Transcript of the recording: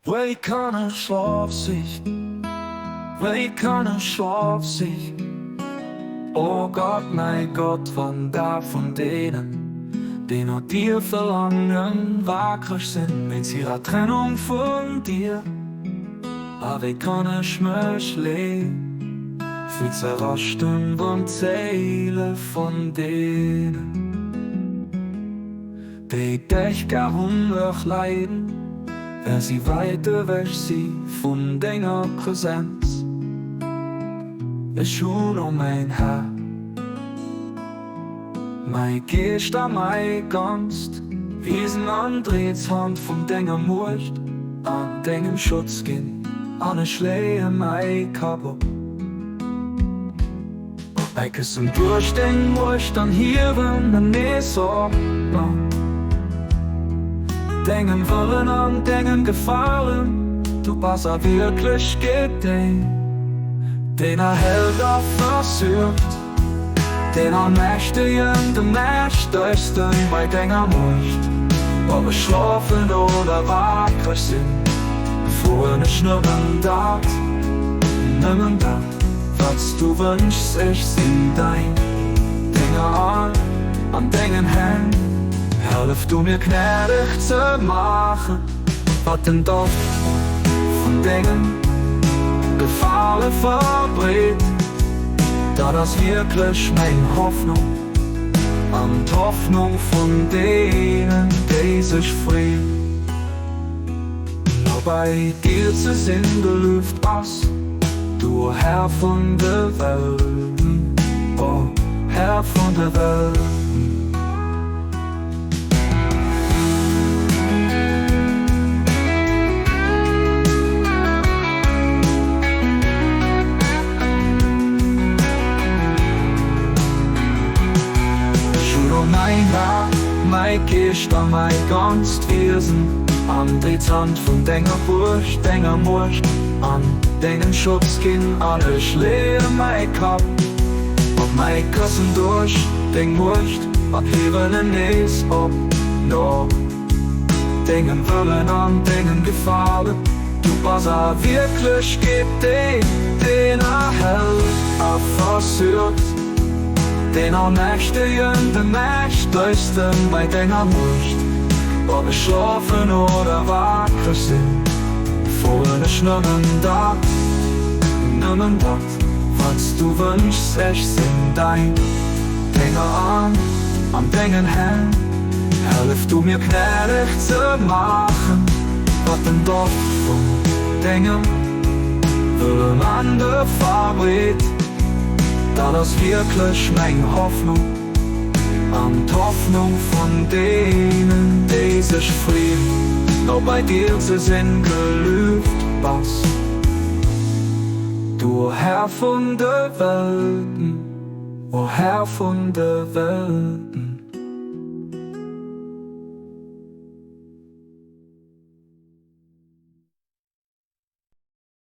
Wéi kann ech Schlof sich? Wéi kann ech Schlof sich? O Gott, mäi Gott, wann der vun deenen, déi no dir verlaangen, wakreg sinn wéinst hirer Trennung vun dir, a wéi kann ech mech leer vu zerraschten, wann d'Séile vun deenen, Déi dech gar hungreg leiden, well si wäit ewech si vun denger Presenz. Ech hunn, o mäin Här, mäi Geescht a mäi Ganzt Wiesen an d'Riets Hand vun denger Muecht an dengem Schutz ginn, an ech leeë mäi Kapp op. Mäi Këssen duerch deng Muecht an hiewen en nees op no dengem Wëllen an dengem Gefalen. Du bass a Wierklechkeet deen, deen erhält a versuergt, deen Allmächtegen, de Mächtegsten bei denger Muecht. Ob ech schlofen oder wakreg sinn, froen ech nëmmen dat, nëmmen dat. Wat s du wënschs, ech sinn dein Dénger an an dengen Hänn. Hëllef du mir gnädeg ze maachen, wat den Doft vun dengem Gefale verbreet. Dat ass wierklech meng Hoffnung an d'Hoffnung vun deenen, déi sech freeën, no bei dir ze sinn. Gelueft bass Du, o Här vun de Welten, o Här vun de Welten. Ech hunn o mäin Här, mäi Geescht a mäi ganzt Wiesen an déi d'Hand vun denger Buerg, denger Muecht an dengem Schutz ginn, an ech leeë mäi Kapp op mäi Këssen duerch deng Muecht an hiewen en nees op no dengem Wëllen an dengem Gefalen. Du bass a Wierklechkeet deen, deen erhält a versuergt, deen Allmächtegen, de Mächtegsten bei denger Muecht. Ob ech schlofen oder wakreg sinn, froen ech nëmmen dat, nëmmen dat, wat s du wënschs. Ech sinn däin Dénger an an dengen Hänn. Hëllef du mir gnädeg ze maachen, wat den Doft vun dengem Wëllen an de verbreet. Dat ass wierklech meng Hoffnung an d'Hoffnung vun deenen, déi sech freeën, no bei dir ze sinn. Gelueft bass du, o Här vun de Welten, o Här vun de Welten.